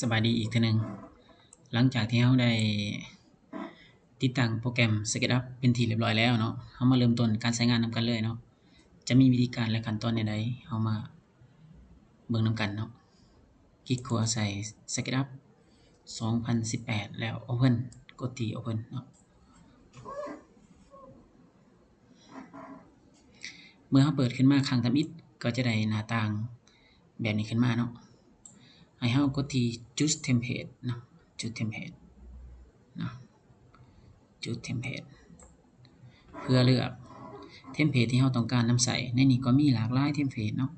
ສະບາຍດີອີກເທື່ອໜຶ່ງ. ຫຼັງຈາກທີ່ເຮົາໄດ້ຕິດຕັ້ງໂປຣແກຣມ SketchUp ເປັນທີ່ລຽບລ້ອຍແລ້ວເນາະ, ເຮົາມາເລີ່ມຕົ້ນການໃຊ້ງານນຳກັນເລີຍເນາະ. ຈະມີວິທີການ ແລະ ຂັ້ນຕອນແນວໃດ ເຮົາມາເບິ່ງນຳກັນເນາະ. ຄລິກຂວາໃສ່ SketchUp ສອງພັນສິບແປດ ແລ້ວ Open ກົດທີ່ Open ເນາະ. ເມື່ອເຮົາເປີດຂຶ້ນມາຄັ້ງທຳອິດ ກໍຈະໄດ້ໜ້າຕ່າງແບບນີ້ຂຶ້ນມາເນາະ. ໃຫ້ເຮົາກົດທີ່ Choose Template ເນາະ, Choose Template ເນາະ, Choose Template ເພື່ອເລືອກເທັມເພດທີ່ເຮົາຕ້ອງການນຳໃຊ້. ໃນນີ້ກໍມີຫຼາກຫຼາຍເທັມເພດເນາະ,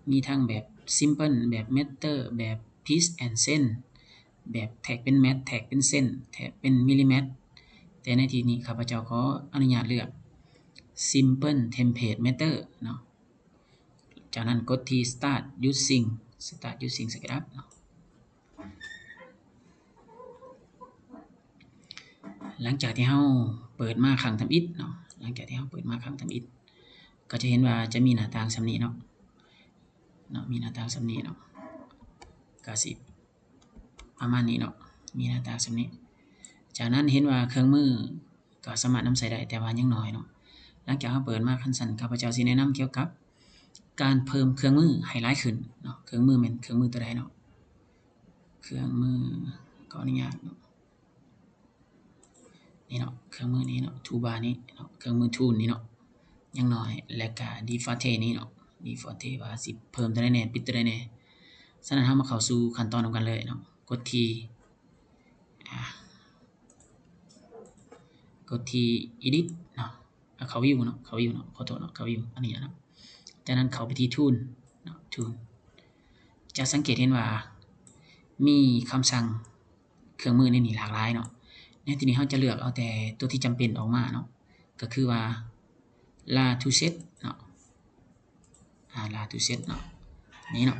ມີທັງແບບ Simple ແບບ Meter ແບບ Piece and Sense ແບບແທກເປັນແມັດ ແທກເປັນເສັ້ນ ແທກເປັນມິລລີແມັດ. ແຕ່ໃນທີ່ນີ້ຂ້າພະເຈົ້າຂໍອະນຸຍາດເລືອກ Simple Template Meter ເນາະ. ຈາກນັ້ນກົດທີ່ Start Using Start Using SketchUp ເນາະ. ຫຼັງຈາກທີ່ເຮົາເປີດມາຄັ້ງທຳອິດເນາະ, ຫຼັງຈາກທີ່ເຮົາເປີດມາຄັ້ງທຳອິດ ກໍຈະເຫັນວ່າຈະມີໜ້າຕ່າງສ່ຳນີ້ເນາະ, ເນາະ ມີໜ້າຕ່າງສ່ຳນີ້ເນາະ, ກະຊິ ປະມານນີ້ເນາະ, ມີໜ້າຕາສ່ຳນີ້. ຈາກນັ້ນເຫັນວ່າເຄື່ອງມືກໍສາມາດນຳໃຊ້ໄດ້ ແຕ່ວ່າຍັງໜ້ອຍເນາະ. ຫຼັງຈາກເຮົາເປີດມາ, ຄັນຊັ້ນ ຂ້າພະເຈົ້າຊິແນະນຳກ່ຽວກັບການເພີ່ມເຄື່ອງມືໃຫ້ຫຼາຍຂຶ້ນເນາະ. ເຄື່ອງມືແມ່ນເຄື່ອງມືຕົວໃດເນາະ? ເຄື່ອງມື, ຂໍອະນຸຍາດເນາະ. ນີ້ເນາະ, ເຄື່ອງມືນີ້ເນາະ, toolbar ນີ້ເນາະ, ເຄື່ອງມື tool ນີ້ເນາະ, ຍັງໜ້ອຍ. ແລ້ວກະ default ນີ້ເນາະ, default ວ່າຊິເພີ່ມຕົວໃດແດ່ ປິດຕົວໃດແດ່. ສະນັ້ນ ເຮົາມາເຂົ້າສູ່ຂັ້ນຕອນນຳກັນເລີຍເນາະ. ກົດທີ່ ອາ ກົດທີ່ edit ເນາະ, ເຂົ້າ view ເນາະ, ເຂົ້າ view ເນາະ, ຂໍໂທດເນາະ, ເຂົ້າ view ອັນນີ້ເນາະ. ຈາກນັ້ນເຂົ້າໄປທີ່ tool ເນາະ, tool ຈະສັງເກດເຫັນວ່າມີຄຳສັ່ງ ເຄື່ອງມືໃນນີ້ຫຼາກຫຼາຍເນາະ. ໃນທີ່ນີ້ເຮົາຈະເລືອກເອົາແຕ່ຕົວທີ່ຈຳເປັນອອກມາເນາະ, ກໍຄືວ່າ Lasso Set ເນາະ, Lasso Set ເນາະ, ນີ້ເນາະ.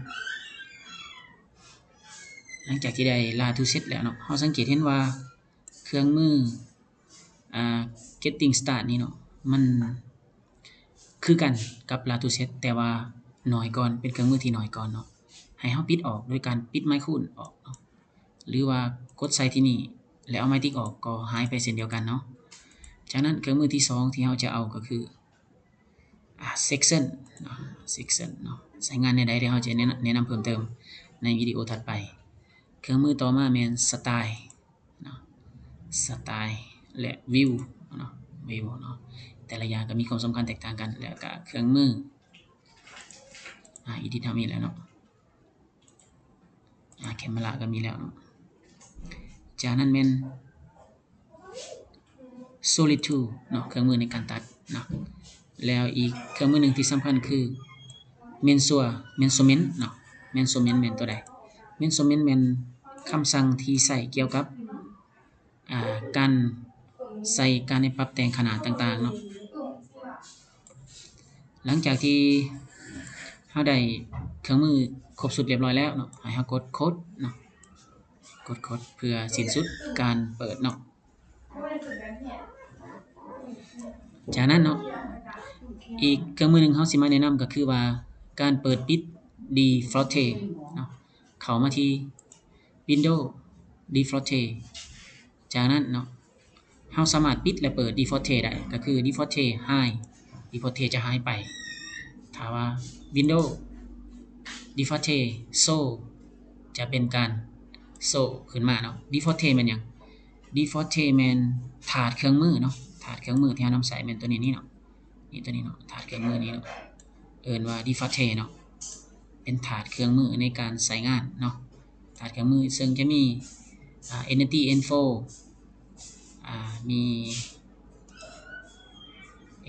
ຫຼັງຈາກທີ່ໄດ້ Lasso Set ແລ້ວເນາະ, ເຮົາສັງເກດເຫັນວ່າເຄື່ອງມື ອາ Getting Start ນີ້ເນາະ, ມັນຄືກັນກັບ Lasso Set ແຕ່ວ່າໜ້ອຍກ່ອນ, ເປັນເຄື່ອງມືທີ່ໜ້ອຍກ່ອນເນາະ. ໃຫ້ເຮົາປິດອອກໂດຍການປິດໄມຄູນອອກເນາະ, ຫຼືວ່າກົດໃສ່ທີ່ນີ້ ແລ້ວເອົາໄມຕິກອອກກໍຫາຍໄປເຊັ່ນດຽວກັນເນາະ. ຈາກນັ້ນເຄື່ອງມືທີສອງທີ່ເຮົາຈະເອົາກໍຄື ອາ Section ເນາະ, Section ເນາະ, ໃຊ້ງານແນວໃດ ດຽວເຮົາຈະແນະນຳ ແນະນຳເພີ່ມເຕີມໃນວິດີໂອຖັດໄປ. ເຄື່ອງມືຕໍ່ມາແມ່ນ Style ເນາະ, Style ແລະ View ເນາະ, View ເນາະ, ແຕ່ລະຢ່າງກໍມີຄວາມສຳຄັນແຕກຕ່າງກັນ. ແລ້ວກໍເຄື່ອງມື ອາ Edit ເຮົາມີແລ້ວເນາະ, ອາ Camera ກໍມີແລ້ວເນາະ. ຈາກນັ້ນແມ່ນ Solid Tool ເນາະ, ເຄື່ອງມືໃນການຕັດເນາະ. ແລ້ວອີກເຄື່ອງມືໜຶ່ງທີ່ສຳຄັນຄື Measure Measurement ເນາະ, Measurement ແມ່ນຕົວໃດ? Measurement ແມ່ນຄຳສັ່ງທີ່ໃຊ້ກ່ຽວກັບ ອາ ການໃສ່ ການໃຫ້ປັບແຕ່ງຂະໜາດຕ່າງໆເນາະ. ຫຼັງຈາກທີ່ເຮົາໄດ້ເຄື່ອງມືຄົບຊຸດລຽບຮ້ອຍແລ້ວເນາະ, ໃຫ້ເຮົາກົດ Close ເນາະ, ກົດ Close ເພື່ອສິ້ນສຸດການເປີດເນາະ. ຈາກນັ້ນເນາະ, ອີກເຄື່ອງມືໜຶ່ງເຮົາຊິມາແນະນຳກໍຄືວ່າ ການເປີດປິດ Default ເນາະ. ເຂົ້າມາທີ່ Window Default ຈາກນັ້ນເນາະ ເຮົາສາມາດປິດ ແລະ ເປີດ Default ໄດ້ ກໍຄື Default Hide, Default ຈະຫາຍໄປ. ຖ້າວ່າ Window Default Show ຈະເປັນການ Show ຂຶ້ນມາເນາະ. Default ແມ່ນຫຍັງ? Default ແມ່ນຖາດເຄື່ອງມືເນາະ, ຖາດເຄື່ອງມືທີ່ເຮົານຳໃຊ້ແມ່ນຕົວນີ້ ນີ້ເນາະ, ນີ້ ຕົວນີ້ເນາະ, ຖາດເຄື່ອງມືນີ້ເນາະ, ເອີ້ນວ່າ Default ເນາະ. ເປັນຖາດເຄື່ອງມືໃນການໃຊ້ງານເນາະ, ຖາດເຄື່ອງມືເຊິ່ງຈະມີ ອາ Entity Info ອາ ມີ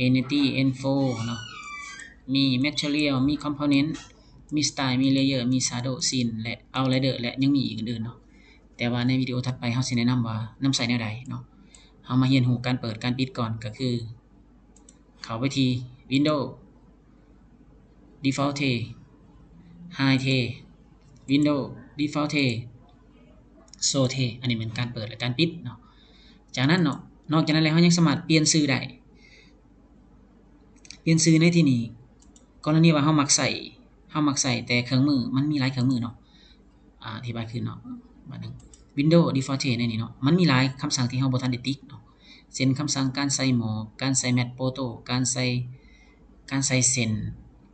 Entity Info ເນາະ, ມີ Material, ມີ Component, ມີ Style, ມີ Layer, ມີ Shadow, Scene ແລະ Outrider ແລະ ຍັງມີອີກອື່ນໆເນາະ. ແຕ່ວ່າໃນວິດີໂອຖັດໄປເຮົາຊິແນະນຳວ່ານຳໃຊ້ແນວໃດເນາະ. ເຮົາມາຮຽນຮູ້ການເປີດການປິດກ່ອນ ກໍຄື ເຂົ້າໄປທີ່ Window Default Hide Window Default Show ອັນນີ້ແມ່ນການເປີດ ແລະ ການປິດເນາະ. ຈາກນັ້ນເນາະ, ນອກຈາກນັ້ນແລ້ວ ເຮົາຍັງສາມາດປ່ຽນຊື່ໄດ້. ປ່ຽນຊື່ໃນທີ່ນີ້ ກໍລະນີວ່າເຮົາມັກໃຊ້ ເຮົາມັກໃຊ້ແຕ່ເຄື່ອງມື, ມັນມີຫຼາຍເຄື່ອງມືເນາະ, ອາ ອະທິບາຍຄືນເນາະ. ບາດໜຶ່ງ Windows Default ໃນນີ້ເນາະ ມັນມີຫຼາຍຄຳສັ່ງທີ່ເຮົາບໍ່ທັນໄດ້ຕິກເນາະ ເຊັ່ນ ຄຳສັ່ງການໃສ່ໝອກ ການໃສ່ Matte Photo ການໃສ່ ການໃສ່ເສັ້ນ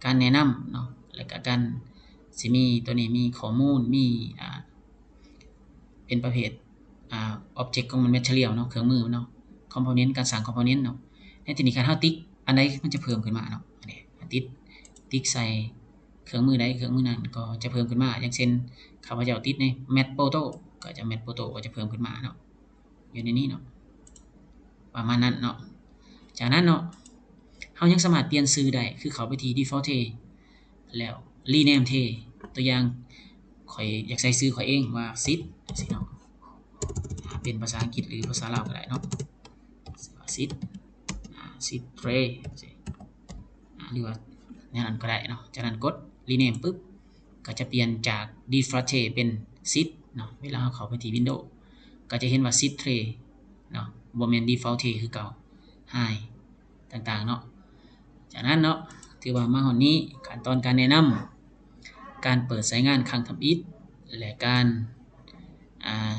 ການແນະນຳເນາະ ແລ້ວກະການ ຊິມີ ໂຕນີ້ມີຂໍ້ມູນ ມີ ອາ ເປັນປະເພດ ອາ Object ຂອງມັນ Material ເນາະ ເຄື່ອງມືເນາະ Component ການສ້າງ Component ເນາະ. ໃນທີ່ນີ້ຄັນເຮົາຕິກອັນໃດມັນຈະເພີ່ມຂຶ້ນມາເນາະ ອັນນີ້ຕິກ ຕິກໃສ່ເຄື່ອງມືໃດເຄື່ອງມືນັ້ນກໍຈະເພີ່ມຂຶ້ນມາ. ຢ່າງເຊັ່ນ ຂ້າພະເຈົ້າຕິກໃນ Matte Photo ກໍຈະ Matte Photo ກໍຈະເພີ່ມຂຶ້ນມາເນາະ ຢູ່ໃນນີ້ເນາະ ປະມານນັ້ນເນາະ. ຈາກນັ້ນເນາະ ເຮົາຍັງສາມາດປ່ຽນຊື່ໄດ້ ຄືເຂົ້າໄປທີ່ Default Tray ແລ້ວ Rename Tray ຕົວຢ່າງ ຂ້ອຍຢາກໃສ່ຊື່ຂ້ອຍເອງວ່າ Sid ຈັ່ງຊີ້ເນາະ ເປັນພາສາອັງກິດ ຫຼື ພາສາລາວກໍໄດ້ເນາະ Sid ອາ Sid Tray ຈັ່ງຊີ້ ອາ ຫຼືວ່າແນວນັ້ນກໍໄດ້ເນາະ. ຈາກນັ້ນກົດ Rename ປຶບ ກໍຈະປ່ຽນຈາກ Default Tray ເປັນ Sid ເນາະ. ເວລາເຮົາເຂົ້າໄປທີ່ Windows ກໍຈະເຫັນວ່າ Sid Tray ເນາະ ບໍ່ແມ່ນ Default Tray ຄືເກົ່າ Hide ຕ່າງໆເນາະ. ຈາກນັ້ນເນາະ ຖືວ່າມາຮອດນີ້ ຂັ້ນຕອນການແນະນຳ ການເປີດໃຊ້ງານຄັ້ງທຳອິດ ແລະ ການ ອາ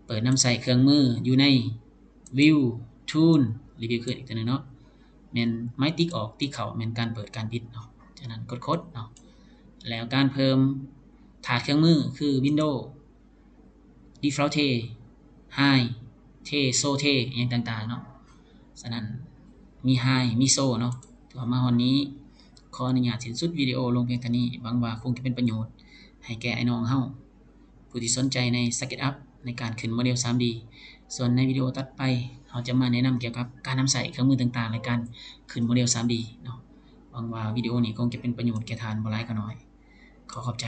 ເປີດນຳໃຊ້ເຄື່ອງມືຢູ່ໃນ View Tool ຣີວິວຄືນອີກເທື່ອໜຶ່ງເນາະ ແມ່ນໄມ້ຕິກອອກ ຕິກເຂົ້າ ແມ່ນການເປີດການປິດເນາະ. ຈາກນັ້ນກົດ Close ເນາະ ແລ້ວການເພີ່ມທາດເຄື່ອງມືຄື Windows Default Tray Hide Tray Show Tray ອີ່ຫຍັງຕ່າງໆເນາະ. ສະນັ້ນມີ Hide ມີ Show ເນາະ. ຖືວ່າມາຮອດນີ້ ຂໍອະນຸຍາດສິ້ນສຸດວິດີໂອລົງພຽງເທົ່ານີ້. ຫວັງວ່າຄົງຈະເປັນປະໂຫຍດໃຫ້ແກ່ອ້າຍນ້ອງເຮົາ ຜູ້ທີ່ສົນໃຈໃນ SketchUp ໃນການຂຶ້ນໂມເດລ ສາມດີ. ສ່ວນໃນວິດີໂອຖັດໄປ ເຮົາຈະມາແນະນຳກ່ຽວກັບການນຳໃຊ້ເຄື່ອງມືຕ່າງໆ ໃນການຂຶ້ນໂມເດລ ສາມດີເນາະ. ຫວັງວ່າວິດີໂອນີ້ຄົງຈະເປັນປະໂຫຍດແກ່ທ່ານບໍ່ຫຼາຍກໍໜ້ອຍ. ຂໍຂອບໃຈ.